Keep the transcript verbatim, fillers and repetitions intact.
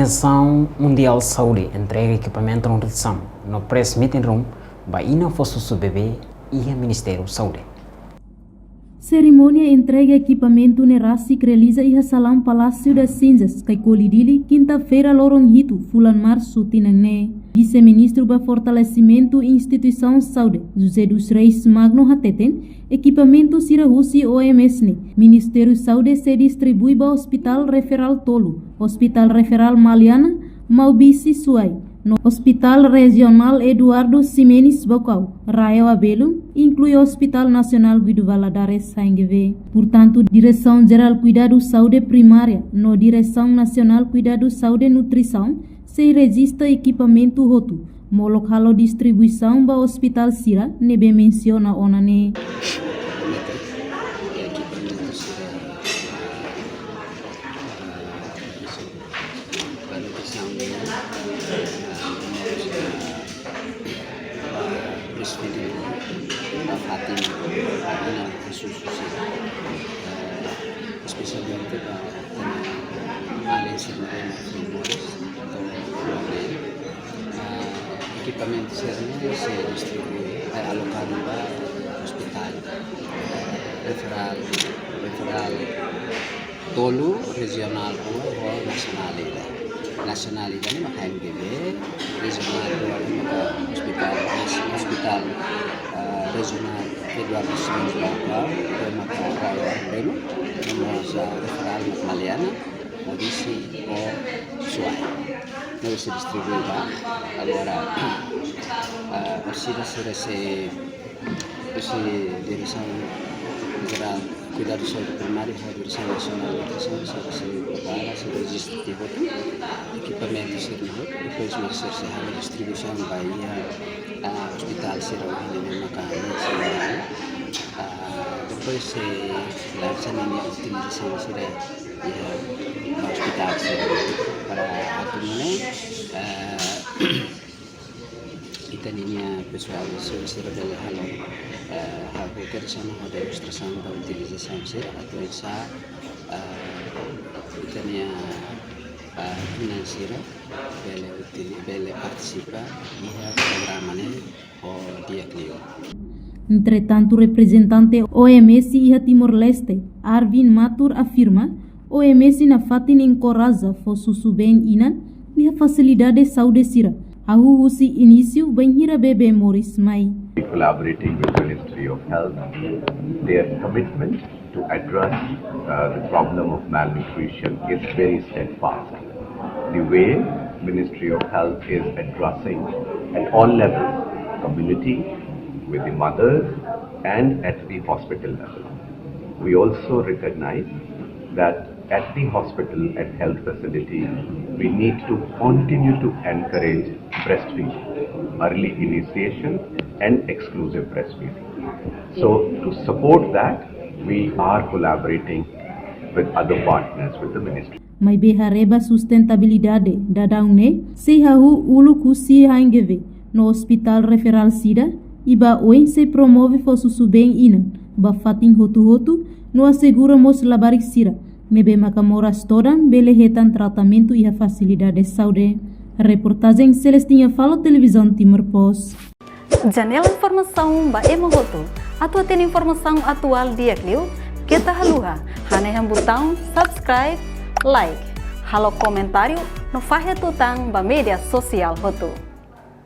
Organizasaun Mundiál Saúde entrega ekipamentu nutrisaun no press meeting room ba inan fó susu bebé iha Ministériu Saúde. Serimónia entrega ekipamentu ne'e rasik realiza iha Salaun Palácio das Cinzas, Caicoli, Dili, kinta-feira loron hitu, fulan Marsu, tinan ne'e. Vise-Ministru ba Fortalesimentu Instituisaun Saúde, José dos Reis Magno, hateten, ekipamentu sira husi O M S ne'e, Ministériu Saúde sei distribui ba Hospitál Referál tolu, Hospitál Referál Maliana, Maubisse, Suai, no Hospitál Rejionál Eduardo Ximenes Baucau, RAEOA, Belun, inklui Hospitál Nasionál Guido Valadares, H N G V. Portantu, Diresaun Jerál Kuidadu Saúde Primária no Diresaun Nasionál Kuidadu Saúde Nutrisaun sei rejista ekipamentu hotu, molok halo distribuisaun ba ospitál sira ne'ebé mensiona ona ne'e. Ba nutrisaun nian, ah, ba breastfeeding, ba fatin, inan fó susu sira. Ah, espesialmente ba, ah, alin sira ne'ebé mak fó moris, entaun, ah, ekipamentu sira-ne'e sei distribui, eh, alokadu ba ospitál, eh, referál, referál tolu, rejionál rua, ho nasionál ida. Nasionál ida ne'e maka H N G V, rejionál rua ne'e maka ospitál, ospitál, eh, rejionál Eduardo Ximenes Baucau, ida maka RAEOA Belun, no mós, eh, referál Maliana, Maubisse ho Suai. Ne'e sei distribui ba, agora, eh, orsida sira sei, husi Diresaun Jerál Kuidadu Saúde Primária, ho Diresaun Nasionál Nutrisaun, sira sei prepara, sei rejista tiha hotu, ekipamentu sira-ne'e hotu, depois mak sira sei halo distribuisaun ba iha, ah, ospitál sira ohin ne'e maka mensiona. Ah, depois sei lansa ninia utilizasaun sira iha ospitál sira. Para atu nune'e, eh, ita-nia pesoál sira, sira bele halo, eh, halo kerisaun ho demonstrasaun ba utilizasaun sira atu oinsá, eh, ita-nia, eh, inan sira bele utili-, bele partisipa iha programa ne'e ho di'ak liu. Entretantu, reprezentante O M S iha Timor-Leste, Arvin Matur, afirma, O M S nafatin enkoraja fó susu been inan iha fasilidade saúde sira, hahú husi inísiu bainhira bebé moris mai. Collaborating with Ministry of Health, their commitment to address, uh, the problem of malnutrition is very steadfast. The way Ministry of Health is addressing at all levels, community, with the mothers, and at the hospital level. We also recognize that at the hospital and health facility, we need to continue to encourage breastfeeding, early initiation and exclusive breastfeeding. So to support that, we are collaborating with other partners with the ministry. Maibé haree ba sustentabilidade daudaun ne'e sei hahú uluk husi H N G V no ospitál referál sira, i ba oin sei promove fó susu been inan ba fatin hotu-hotu no asegura mós labarik sira ne'ebé maka moras todan bele hetan tratamentu iha fasilidade saúde. Reportajen Celestina Falo, Televizaun Timor Post. Janela informasaun ba ema hotu. Atu hatene informasaun atuál di'ak liu, keta haluha hanehan butaun subscribe, like, halo komentáriu no fahe tutan ba média sosiál hotu.